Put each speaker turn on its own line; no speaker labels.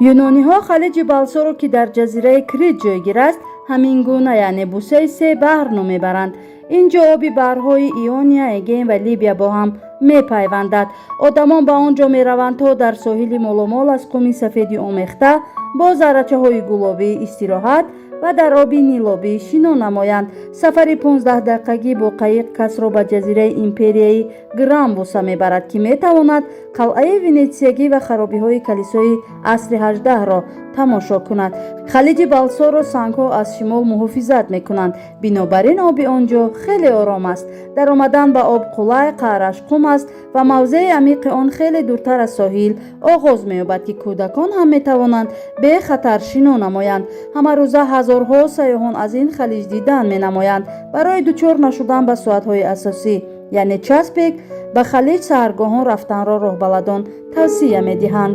Юнониҳо халиҷи Балсоро, ки дар ҷазираи Крит ҷойгир аст, ҳамин гуна, яъне бусаи се баҳр ном мебаранд. Ин ҷо оби баҳрҳои Иония, Эгей ва Либия бо ҳам мепайвандад. Одамон ба он ҷо мераванд, то дар соҳили моломол аз қуми сафеди омехта бо заррачаҳои гулобӣ истироҳат ва дар оби нилобӣ шино намоянд. Сафари 15-дақиқагӣ бо қайиқ касро ба ҷазираи империяи Грамбуса мебарад, ки метавонад қалъаи венетсиягӣ ва харобиҳои калисои асри 18-ро тамошо кунад. Халиҷи Балсоро сангҳо аз шимол муҳофизат мекунанд, бинобар ин оби он ҷо хеле ором аст. Даромадан ба об қулай, қаъраш қум аст ва мавзеи амиқи он хеле дуртар аз соҳил оғоз меёбад, ки кӯдакон ҳам метавонанд бехатар шино намоянд. Ҳамарӯза ҳазорҳо сайёҳон аз ин халиҷ дидан менамоянд. Барои дучор нашудан ба соатҳои асосӣ, яъне час пик, ба халиҷ саҳаргоҳон рафтанро роҳбаладон тавсия медиҳанд.